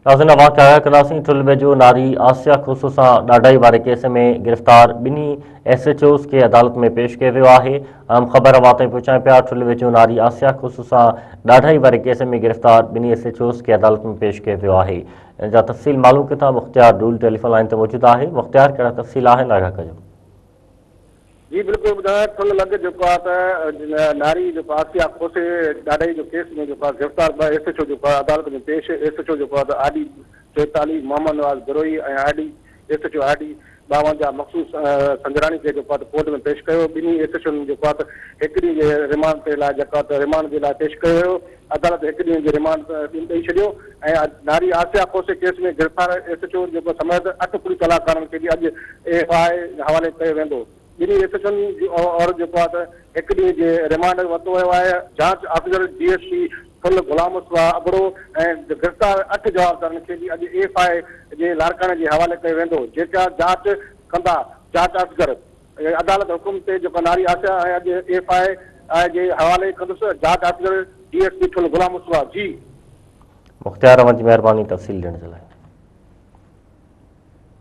ناظرين اوهان کي آگاهه ڪنداسين ٺل ويجهو ناري آسيا کوسو سان ڏاڍائي واري ڪيس ۾ گرفتار ٻنهي ايس ايڇ اوز کي عدالت ۾ پيش ڪيو ويو آهي اهم خبر اوهان تائين پهچايون پيا ٺل ويجهو ناري آسيا کوسو سان ڏاڍائي واري ڪيس ۾ گرفتار ٻنهي ايس ايڇ اوز کي عدالت ۾ پيش ڪيو ويو آهي ان جا تفصيل معلوم ڪيون ٿا مختيار ڊول ٽيليفون لائين تي موجود آهي مختيار ڪهڙا تفصيل آهن آگاهه ڪجو. جي بلڪل ٻڌايو ٺل لڳ جيڪو آ ته ناري جيڪو آسيا کوسي ڏاڍائي جو ڪيس ۾ جيڪو آ گرفتار ٻه ايس ايڇ او جيڪو آ عدالت ۾ پيش ايس ايڇ او جيڪو آ ته I D 44 Muhammad Nawaz Brohi ۽ I D S H O I D 52 Maqsood Sanjrani کي جيڪو آ ته ڪورٽ ۾ پيش ڪيو ٻنهي ايس ايڇ اون جيڪو آ ته هڪ ڏينهن جي ريمانڊ تي لاء جيڪو آ ته ريمانڊ جي لاء پيش ڪيو ويو عدالت هڪ ڏينهن جي ريمانڊ ڏئي ڇڏيو ۽ ناري آسيا کوسي ڪيس ۾ گرفتار ايس ايڇ او جيڪو سميت اٺ پوليس اهلڪارن کي به اڄ ايف I اي حوالي ڪيو ويندو. ٻنهي ايس ايڇ اوز جو اور جيڪو آهي ته هڪ ڏينهن جي ريمانڊ ورتو ويو آهي. جاچ officer D S P Thul Ghulam Mustafa Abro ۽ گرفتار اٺ جوابدارن کي به اڄ ايف I اي جي لاڙڪاڻي جي حوالي ڪيو ويندو جيڪا جاچ ڪندا. جاچ آفيسر عدالت حڪم تي جيڪو ناري آسيا ۽ اڄ ايف I اي جي حوالي ڪندس، جاچ آفيسر ڊي ايس پي ٺل غلام مصطفيٰ جي. مختيار اوهان جي مهرباني تفصيل ڏيڻ جي لاء.